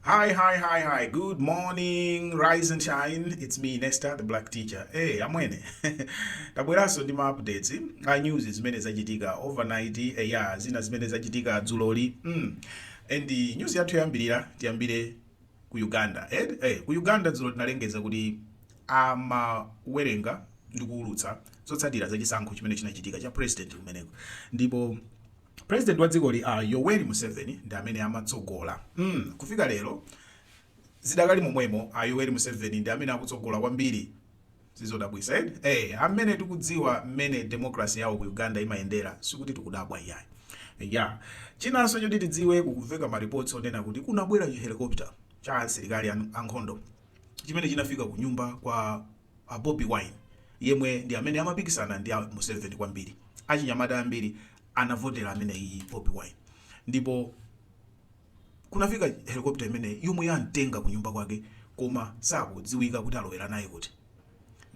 Hi, hi, hi, hi. Good morning, rise and shine. It's me, Nesta, the black teacher. Hey, amwene. Tabweranso ndi ma updates a news zimene zachitika overnight, ya zina zimene zachitika dzuloli. And news yathu yoyambirira, tiyambire ku Uganda. Ku Uganda dzulo tinalengeza kuti amawerenga ndi kuwulutsa zotsatira zachisankho chimene chinachitika cha president kumeneko. Ndipo president wa dzikoli, Yoweri Museveni, ndi amene amatsogola. Kufika lero zidakali momwemo, Yoweri Museveni ndi amene akutsogola kwambiri. Sizodabwisa, eh? Amene tikudziwa mmene democracy yawo ku Uganda imayendera, sikuti tikudabwa iyayi. Ya, chinanso choti tidziwe, kukumveka ma reports onena kuti kunabwera chihelicopter cha asilikali ankhondo chimene chinafika ku nyumba kwa a Bobi Wine, yemwe ndi amene amapikisana ndi a Museveni kwambiri. Achinyamata ambiri anavotera amene iyi Bobi Wine, ndipo kunafika helicopter imene yomwe yamtenga ku nyumba kwake, koma sakudziwika kuti alowera naye kuti.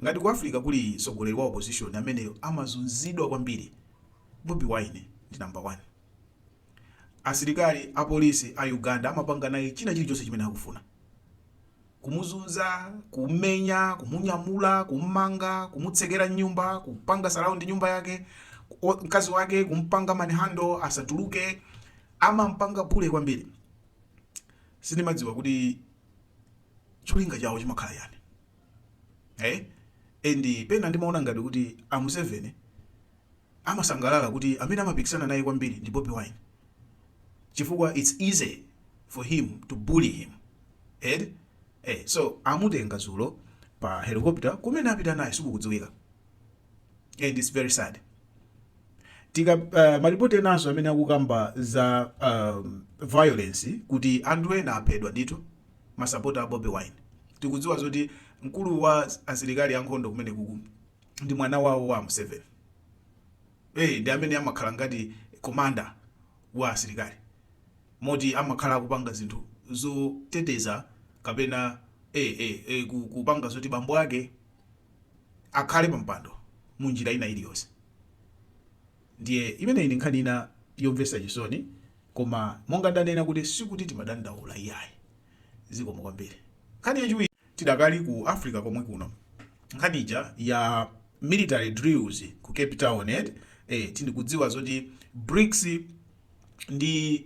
Ngati ku Africa kuli mtsogoleri wa opposition amene amazunzidwa kwambiri, Bobi Wine ndi number one. Asilikali apolisi a Uganda amapanga naye china chilichonse chimene akufuna: kumuzunza, kumenya, kumunyamula, kummanga, kumutsekera nyumba, kupanga surround nyumba yake, mkazi wake kumpanga manhandle asatuluke. Amampanga bully kwambiri. Sindimadziwa kuti cholinga chawo chimakhala yani, eh? And pena ndimaona ngati kuti a Museveni amasangalala kuti amene amapikisana naye kwambiri ndi Bobi Wine, chifukwa it's easy for him to bully him, eh? So amutenga dzulo pa helicopter, kumene apita naye sikukudziwika, and it's very sad. Tika maripoti enanso amene akukamba za violence, kuti anthu ena aphedwa ndithu, masapota a Bobi Wine. Tikudziwa zoti mkulu wa asilikali ankhondo kumene kuku ndi mwana wawo wa Museveni, ndi amene amakhala ngati commander wa asilikali, moti amakhala akupanga zinthu zoteteza kapena kupanga zoti bambo ake akhale pampando munjira ina iliyonse. Ndiye imeneyi ndi nkhani ina yomvetsa chisoni, koma monga ndanena kuti sikuti timadandaula iyayi. Zikomo kwambiri. Nkhani yachiwiri, tidakali ku Africa komwe kuno, nkhani ija ya military drills ku Cape Town, eh? Tindikudziwa zoti BRICS ndi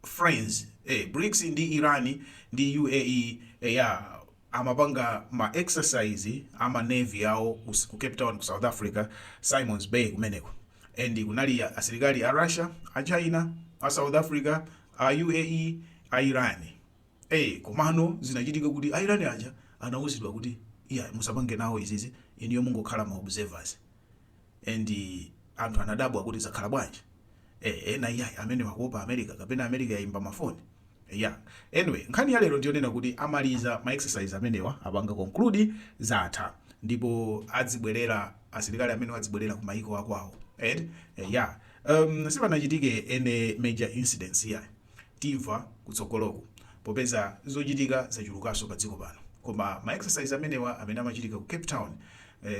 friends, BRICS ndi Iran ndi UAE, ya amapanga ma exercise ama navy yawo ku Cape Town, ku South Africa, Simons Bay kumeneko, and kunali asilikali a Russia, a China, a South Africa, a UAE, a Iran. Komano zinachitika kuti a Iran aja anawuzidwa kuti iya, musapange nawo izizi, iniyo mungokhala ma observers, and anthu anadabwa kuti zakhala bwanji. Ena iyayi, amene wakuopa America kapena America yayimba mafoni. Yeah, anyway, nkhani ya lero ndiyonena kuti amaliza ma exercise amenewa, apanga conclude, zatha, ndipo adzibwerera, asilikali amene adzibwerera ku maiko akwawo, right? Yeah, sipanachitike any major incidents here. Timva kutsogoloku popeza zochitika zachulukanso pa dziko pano, koma ma exercise amenewa amene amachitika ku Cape Town,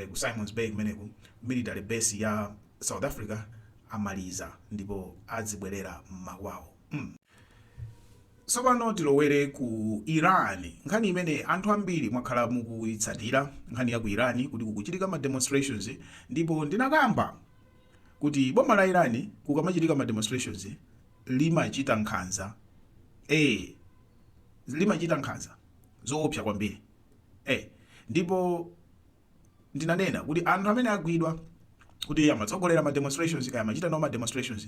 ku Simons Bay kumeneku, military base ya South Africa, amaliza ndipo adzibwerera mmakwawo. Tsopano tilowere ku Iran, nkhani imene anthu ambiri mwakhala mukuyitsatira, nkhani ya ku Iran, kuti kukuchitika ma demonstrations. Ndipo ndinakamba kuti boma la Iran kukamachitika ma demonstrations limachita nkhanza, limachita nkhanza zoopsa kwambiri. Ndipo ndinanena kuti anthu amene agwidwa kuti amatsogolera ma demonstrations kaya amachita nawo ma demonstrations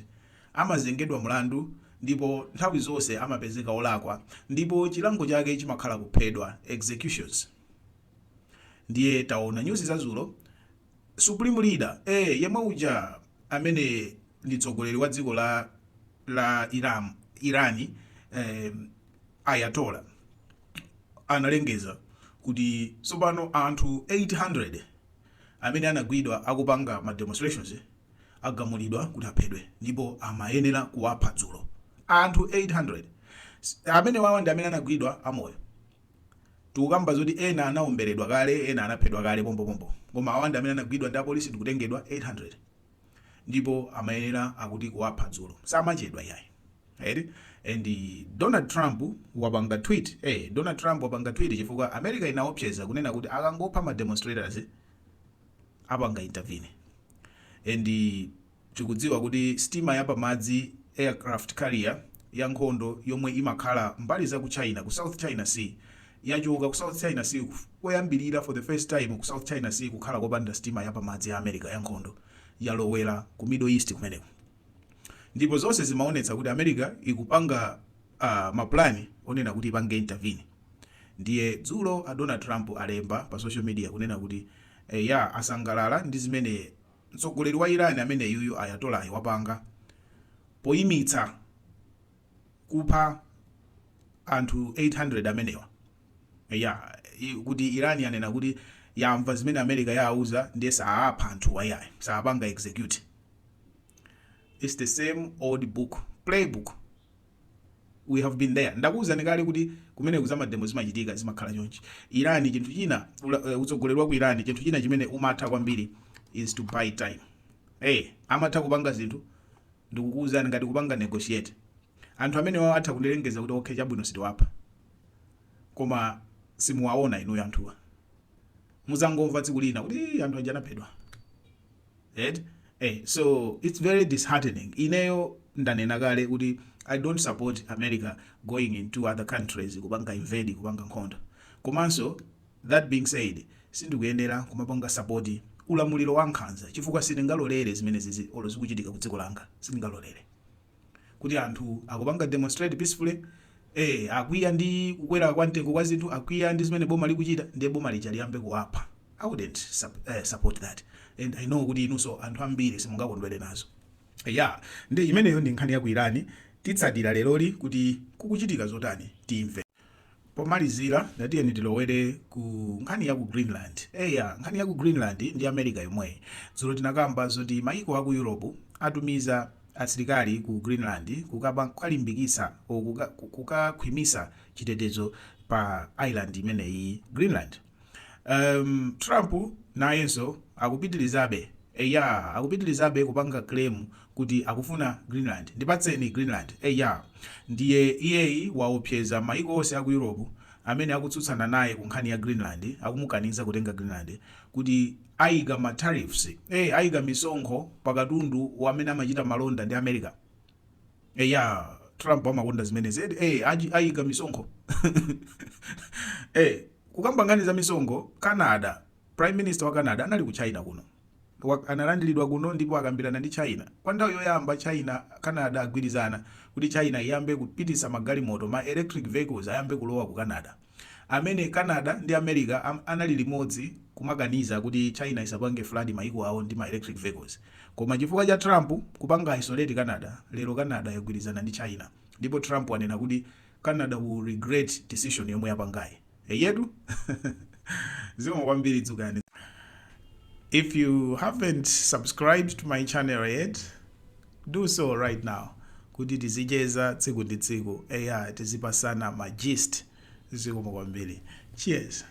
amazengedwa mlandu, ndipo nthawi zonse amapezeka olakwa, ndipo chilango chake chimakhala kuphedwa, executions. Ndiye taona news zadzulo, supreme leader, yemwe uja amene ndi mtsogoleri wa dziko la Irani, Ayatollah, analengeza kuti tsopano anthu 800 amene anagwidwa akupanga ma demonstrations agamulidwa kuti aphedwe, ndipo amayenera kuwapha dzulo. Anthu 800 amene wawa ndi amene anagwidwa amoyo. Tikukamba zoti ena anaomberedwa kale, ena anaphedwa kale pompopompo, koma awa ndi amene anagwidwa ndi apolisi ndikutengedwa, 800, ndipo amayenera akuti kuwapha dzulo. Samachedwa iyayi, right? And Donald Trump wapanga tweet, Donald Trump wapanga tweet chifukwa America inaopseza kunena kuti akangopha ma demonstrators apanga intervene. And tikudziwa kuti sitima yapamadzi, aircraft carrier ya nkhondo yomwe imakhala mbali za ku China, ku South China Sea, yachoka ku South China Sea koyambirira. For the first time ku South China Sea kukhala kopanda sitima yapamadzi ya America ya nkhondo, yalowera ku Middle East kumeneko. Ndipo zonse zimaonetsa kuti America ikupanga maplani onena kuti ipange intervene. Ndiye dzulo a Donald Trump alemba pa social media kunena kuti ya asangalala ndi zimene mtsogoleri wa Iran amene yuyu Ayatollah wapanga poyimitsa kupha anthu 800 amenewa, ya kuti Iran yanena kuti yamva zimene America yauza, ndiye saapha anthu ayayi, saapanga execute. It's the same old book, playbook. We have been there. Ndakuwuzani kale kuti kumene za mademo zimachitika zimakhala chonchi. Iran, chinthu china, utsogoleri wa ku Iran, chinthu china chimene umatha kwambiri is to buy time. Hey, amatha kupanga zinthu, ndikukuwuzani, ngati kupanga negotiate. Anthu amene wawo atha kulengeza kuti okay, chabwino, sitiwapha, koma simuwaona inuyo anthuwa. Muzangomva tsiku lina kuti "Ii, anthu aja anaphedwa." Right? So it's very disheartening. Ineyo ndanena kale kuti I don't support America going into other countries kupanga invade, kupanga nkhondo. Komanso, that being said, sindikuyenera kumapanga support ulamuliro wa nkhanza, chifukwa sindingalolere zimene zizi olo zikuchitika ku dziko langa. Sindingalolere kuti anthu akupanga demonstrate peacefully, akwiya ndi kukwera kwa mtengo kwa zinthu, akwiya ndi zimene boma likuchita, ndiye boma lija liyambe kuwapha. I wouldn't support that, and I know kuti inunso anthu ambiri simungakondwere nazo. Ya, ndi imeneyo ndi nkhani ya ku Iran. Titsatira leroli kuti kukuchitika zotani, timve. Pomalizira, ndatiyeni tilowere ku nkhani ya ku Greenland. Eya, nkhani ya ku Greenland ndi America yomwe. Dzulo tinakamba zoti maiko aku Europe atumiza asilikali ku Greenland kukalimbikitsa o kukakhwimisa chitetezo pa island imeneyi, Greenland. Trump nayenso akupitilizabe, eya, akupitilizabe kupanga claim kuti akufuna Greenland, "Ndipatseni Greenland." Eya, ndiye iyeyi waopseza maiko onse aku Europe amene akutsutsana naye ku nkhani ya Greenland, akumukaniza kutenga Greenland, kuti ayika ma tariffs, ayika misonkho pakatundu wamene amachita malonda ndi America. Eya, Trump amakonda zimenezi, ayika misonkho. Kukamba nkhani za misonkho, Canada, prime minister wa Canada anali ku China kuno. Analandiridwa kuno ndipo akambirana ndi China. Kwa nthawi yoyamba China, Canada agwirizana kuti China iyambe kupitisa magalimoto, ma electric vehicles ayambe kulowa ku Canada, amene Canada ndi America anali limodzi kumakaniza kuti China isapange flood maiko awo ndi ma electric vehicles. Koma chifukwa cha Trump kupanga isolate Canada, lero Canada yagwirizana ndi China, ndipo Trump anena kuti Canada will regret decision yomwe yapangayi. Eyetu, zikomo kwambiri, dzukani. If you haven't subscribed to my channel yet, do so right now kuti tizicheza tsiku ndi tsiku, eya, tizipasana ma gist. Zikomo kwambiri, cheers.